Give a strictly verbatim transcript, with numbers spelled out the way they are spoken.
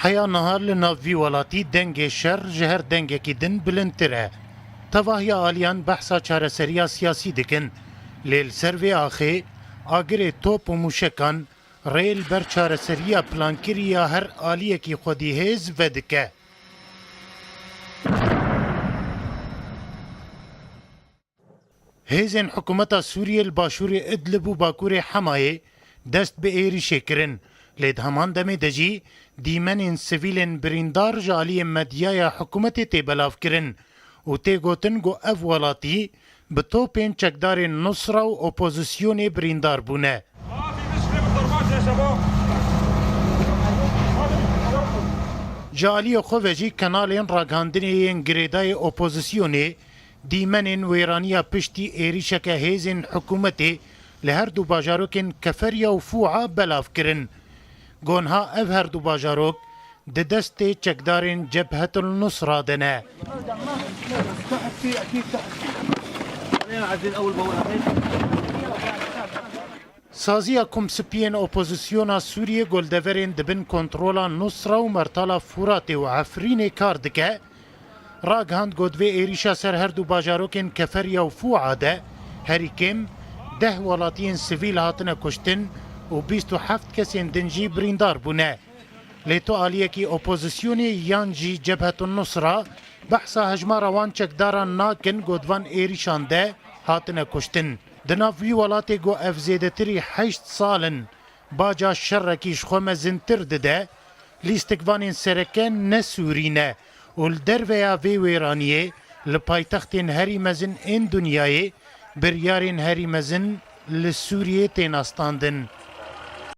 Heya niha li nav vî welatî dengê şer ji her dengekî din bilindtir e. Tevahiya aliyan behsa çareseriya siyasî dikin. Lê li ser vê axê agirê top û mûşekan rê li ber çareseriya plankirî ya her aliyekî xwedî hêz vedike. Hêzên hikûmeta Sûriyê li başûrê Idlib û bakurê Hemayê dest bi êrîşê kirin, lê di heman demê de jî dîmenên sivîlên birîndar ji aliyê medyaya hikûmetê tê belavkirin û tê gotin ku ev welatî bi topên çekdarên Nusra û opozisyonê birîndar bûne. Ji aliyê xwe ve jî kanalên ragihandinê yên girêdayê opozisyonê dîmenên wêraniya piştî êrîşeke hêzên hikûmetê li her du bajarokên Keferiya û Fûa belav kirin. Gonha ev her du bajarok di destê çekdarên Cebhetul Nusra de ne. Saziya Kumsipiyên Opozisyona Sûriyê goldeverên di bin kontrola Nusra û Mertala Furatê û Efrînê kar dike, ragihand ku di vê êrîşa ser her du bajarokên Keferiya û Fûa de herî kêm deh welatiyên sivîl hatine kuştin û bîst û heft kesên din jî birîndar bûne. Lê tu aliyekî opozisyonê yan jî Cebhetun Nusra behsa hejmara wan çekdaran nakin ku di van êrîşan de hatine kuştin. Di nav wî welatê ku ev zêdetirî heşt sal in baca şerekî ji xwe mezintir dide, lîstikvanên sereke ne Sûrî ne û li derveya vê wêraniyê li paytextên herî mezin ên dinyayê biryarên herî mezin li Sûriyê têne standin.